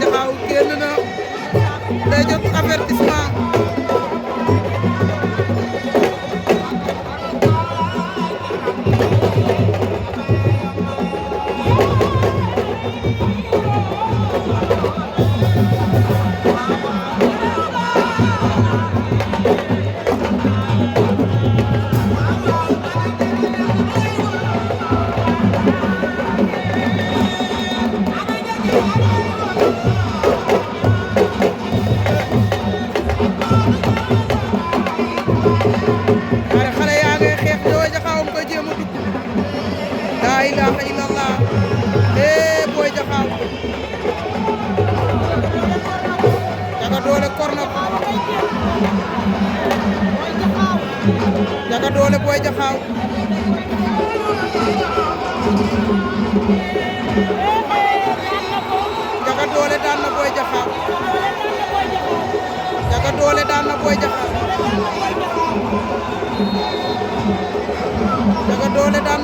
Jaxaw génn na day jot avertissement ñaari xale yaa ngi xeex Boy Jaxaw nga koy jéem a dugg laa ilaaha illallah Boy Jaxaw Ndiaga Dolé kor na ko Ndiaga Dolé Boy Jaxaw Ndiaga Dolé daan na Boy Jaxaw Ndiaga Dolé daan na Boy Jaxaw Ndiaga Dolé daan